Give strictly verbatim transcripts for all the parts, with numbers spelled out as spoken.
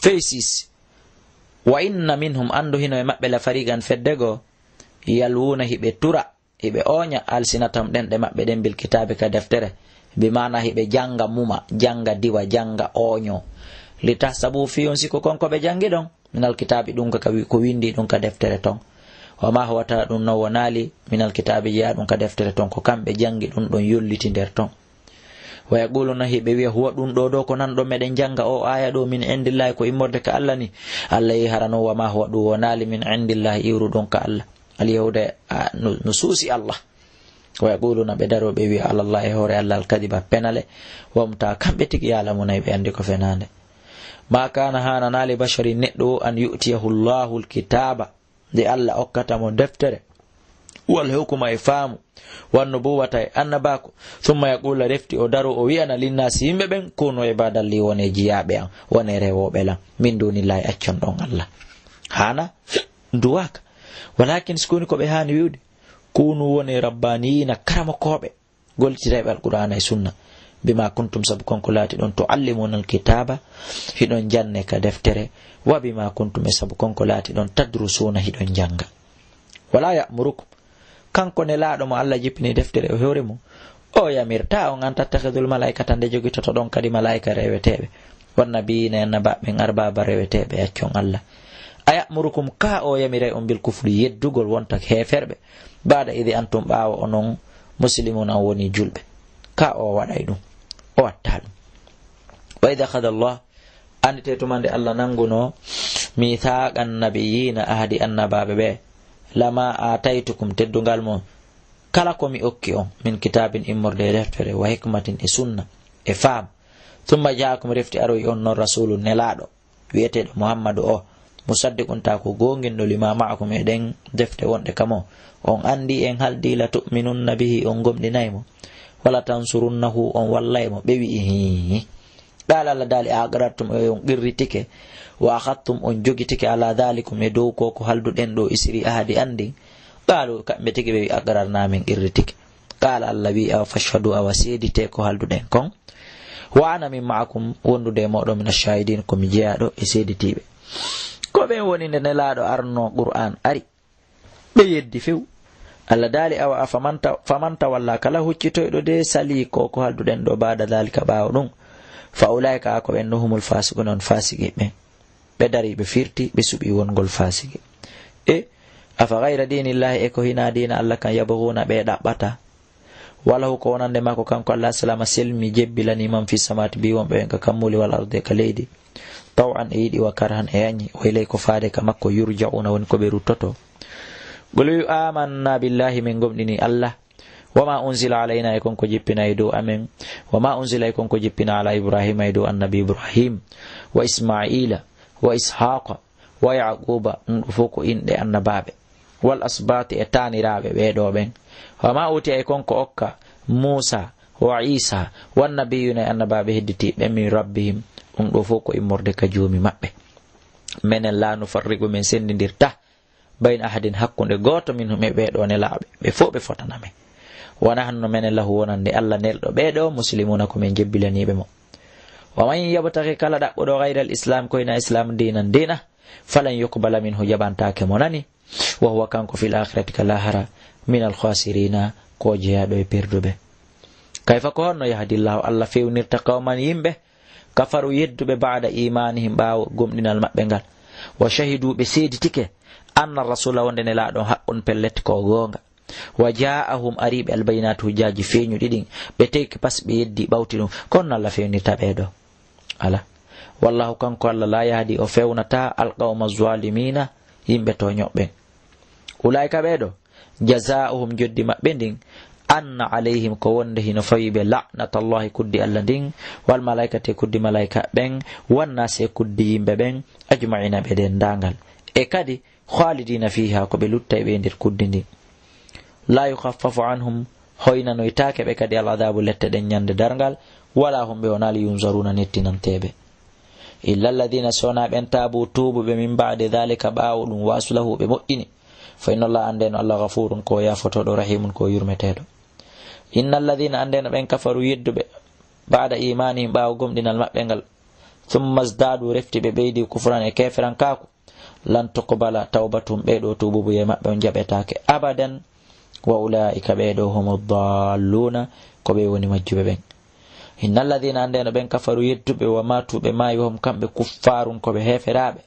Fey six. Wa inna minhum, anndu hino e maɓɓe, la fariqan, fedde goo, yalwuuna, hiɓe tura, hiɓe ooña, alsinatahum, ɗenɗe maɓɓe ɗen, bil kitaabi, ka deftere, bi maana hiɓe jannga muma, jannga diwa, jannga ooño, li tahsabu, fii on sikku kon ko ɓe janngi ɗon, minal kitaabi, ɗum ka, ka wi-, ko winndi ɗum ka deftere ton, wa ma huwa, tawa ɗum non wonaali, minal kitaabi, jeyaa ɗum ka deftere ton, ko kamɓe janngi ɗum ɗon, yolliti nder ton. Wa yaquluna, hiɓe wi'a, huwa, ɗum ɗoo ɗoo ko nan ɗon meɗen jannga o aaya ɗoo, min indillahi, ko immorde ka Allah ni. Allah yi hara non, wa ma huwa, ɗum wonaali min indillahi, iwruɗum ka Allah. Alyahuuda, a, no, no suusi Allah. Wa yaquluna, ɓe daroo ɓe wi'a, alallahi, e hoore Allah, alkadiba, penale. Wa hum, tawa kamɓe tigi, ya'lamuna, ɓe anndi ko fenaande. Ma kaana, haananaa, li basharin, neɗɗo o, an yu'tiyahu Allahu alkitaaba, nde Allah okkata mo deftere, wal hukma, e faamu, wan nubuwata, e annabaaku, summa yaqula, refti o daroo o wi'ana, linnaasi, yimɓe ɓen, kunu ibadan li, wone jiyaaɓe an, wone rewooɓe lan, min dunillahi, accon ɗon Allah. Haana duwaaka. Walakin, sikoni ko ɓe haani wi'ude, kunu, wone rabbaniyina, karamokooɓe, gollitirayɓe Alqur'aana e Sunna. Bima kuntum, sabu kon ko laatiɗon, tuallimuna alkitaaba, hiɗon janne ka deftere, wa bima kuntum, e sabu kon ko laatiɗon, tadrusuna, hiɗon jannga. Wala ya'murukum, kanko Nelaaɗo mo Allah jippini deftere e hoore mum, o yamirtaa on, an tattakhidul malaa'ikata, nde jogitotoɗon kadi malaa'ika reweteeɓe, wan nabiyyiina, e annabaaɓe ɓen, arbaaba, reweteeɓe, accon Allah. A ya'murukum, ka o yamiray on, bil kufri, yeddugol, wonta heeferɓe, ba'da idh antum, ɓaawo onon, muslimuuna, on woni julɓe. Ka o waɗay ɗum, o wattaa ɗum. Wa idh akhadha Allah, annditee tuma nde Allah nanngunoo, mithaaqa nabiyyiina, ahadi annabaaɓe ɓe, lama aataytukum, teddungal mum, kala ko mi okki on, min kitaabin, immorde e deftere, wa hikmatin, e sunna, e faam. Summa jaakum, refti aroyi on non, rasuulun, Nelaaɗo, wi'eteeɗo Muhammadu o, musaddiqun, tawa ko goonginɗo, lima ma'akum, e ɗen defte wonɗe ka mon. On anndi en haaldi, la tu'minunna bihi, on gomɗinay mo. Wala tansurunnahu, on wallay mo. Ɓe wi'i, hii. Qaala, Allah daali, a aqrartum, e on qirritike, wa akhadtum, on jogitike, ala dhalikum, e dow ko, ko haalduɗen ɗoo, isri, ahadi an ndin. Qaalu, kamɓe tigi ɓe wi'i, aqrarna, min qirritike. Qaala, Allah wi'i, awa fashhadu, awa seeditee ko haalduɗen kon. Wa ana min ma'akum, wondude e mooɗon, mina shahidin, ko mi jeyaaɗo e seeditiiɓe. Ko ɓen woni nde Nelaaɗo arnoo Qur'aan ari, ɓe yeddi few. Allah daali, awa a famanta, famanta walla kala huccitoyɗo de salii ko, ko haalduɗen ɗoo, ba'da dhalika, ɓaawo ɗum. Fa ulaa'ika, ko ɓen, humul faasiqun, on faasiqiiɓe. Ɓe darii, ɓe firti, ɓe suɓii wongol faasiqi. E, afa ghayra diinillahi, e ko hinaa diina Allah kan, yabghuuna, ɓe ɗaɓɓata. Wa lahu, ko wonande makko kanko Allah, aslama, selmi, jebbilani, man fi samawaati, ɓe wonɓe ɓen ka kammuuli, wal ardi, e ka leydi, taw'an, e yiɗi, wa karhan, e añi, wa ilayhi, ko faade ka makko, yurja'uuna, woni ko ɓe ruttoto. Qul, wi, amanna billahi, min gomɗini Allah, wa ma unzila alayna, e kon ko jippinaa e dow amen, wa ma unzila, e kon ko jippinaa, ala Ibrahima, e dow annabi Ibrahim, wa Ismaila, wa Ishaqa, wa Yaquba, ɗum ɗo fof ko inɗe annabaaɓe. Wal asbaati, e taaniraaɓe ɓee ɗoo ɓen. Wa ma utiya, e kon ko okka Muusa, wa Iisa, wan nabiyuuna, e annabaaɓe hedditiiɓe ɓen, min rabbihim, ɗum ɗo fof ko immorde ka Joomi maɓɓe. Menen, laa nufarriqu, min senndindirtaa, bayna ahadin, hakkunde gooto, minhum, e ɓee ɗoo nelaaɓe, ɓe fof ɓe fotana men. Wa nahnu, no menen, lahu, wonande Allah nelɗo ɓee ɗoo, muslimuuna, ko men jebbilaniiɓe mo. Wa man yabtaghi, kala ɗaɓɓuɗo, ghayral islaami, ko hinaa islaam diinan, diina, falan yuqbala minhu, jaɓantaake mo, nani? Wa huwa, kanko, fil aakhirati, ka laahara, minal khaasiriina, ko jeyaaɗo e perduɓe. Kayfa, ko honno, yahdillahu, Allah fewnirta, qawman, yimɓe, kafaru, yedduɓe, ba'da iimaanihim, ɓaawo gomɗinal maɓɓe ngal, wa shahidu, ɓe seeditike, anna rasuula, wonde nelaaɗo on, haqqun, pellet, ko goonga. Wa jaa'ahum, arii ɓe, albayinaatu, hujjaaji feeñuɗi ɗin, ɓe teki pas, ɓe yeddi, ɓawti ɗum. Ko honno Allah fewnirta ɓee ɗoo? Alaa. Wallaahu, kanko Allah, laa yahdi, o fewnataa, alqawma zaalimiina, yimɓe tooñooɓe ɓen. Ulaa'ika, ɓee ɗoo, jazaa'uhum, joddi maɓɓe ndin, anna alayhim, ko wonde hino fawii ɓe, la'natallahi, kuddi Allah ndin, wal malaa'ikati, e kuddi malaa'ika ɓen, wan naasi, e kuddi yimɓe ɓen, ajma'iina, ɓe denndaangal. E kadi, khaalidiina fiihaa, ko ɓe lutta e ɓe nder kuddi ndin. Laa yukhaffafu anhum, hoynanoytaake ɓe kadi, al adaabu, lette ɗen ñande darngal, walaa hum, ɓe wonaali, yunzaruuna, nettinanteeɓe. Illa alladiina, so wonaa ɓen, taabu, tuubuɓe, min ba'di daalika, ɓaawo ɗum, wa aslahu, ɓe moƴƴini. Fa inna Allaha, anndee no Allah, ghafuurun, ko yaafotooɗo, rahiimun, ko yurmeteeɗo. Inna alladiina, anndee no ɓen, kafaru, yedduɓe, ba'da iimaanihim, ɓaawo gomɗinal maɓɓe ngal, Thumma zdadu, refti ɓe ɓeydi kufran e keferankaaku. Lan tuqbala tawbatuhum, ɓee ɗoo tuubuubuyee maɓɓe on jaɓetaake abadan. Wa ulaa'ika, ɓee ɗoo, humu daalluuna, ko ɓe woni majjuɓe ɓen. Inna alladhiina, anndeno ɓen, kafaru, yedduɓe, wa maatu, ɓe maayi, wa hum, kamɓe, kuffaarun, ko ɓe heeferaaɓe.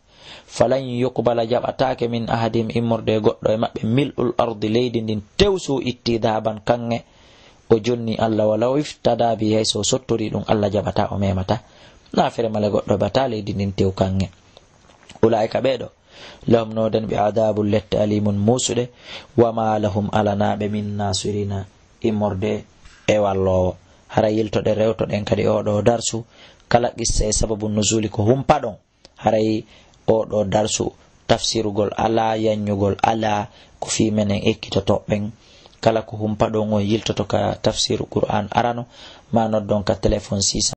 Falan yuqbala, jaɓataake, min ahadihim, immorde e goɗɗo e maɓɓe, mil'ul ardi, leydi ndin, tewsu itti, dahaban, kaŋŋe. O jonni Allah, walaw iftada bi, hay so o sottori ɗum, Allah jaɓataa, o meemataa. Naa fere male goɗɗo heɓataa leydi ndin tew kaŋŋe. Ulaa'ika, ɓee ɗoo, lahum, noodan ɓe, adabun, lette, alimun, muusuɗe, wa ma lahum, alanaa ɓe, min nasirina, immorde e walloowo. Hara yiltoɗen, rewtoɗen kadi oo ɗoo darsu, kala qissa e sababu nuzuli ko humpaɗon. Haray oo ɗoo darsu, tafsirugol alaa, yanñugol alaa, ko fii menen ekkitotooɓe ɓen. Kala ko humpaɗon on yiltoto ka tafsiru Qur'an arano, maa noddon ka téléphone six cent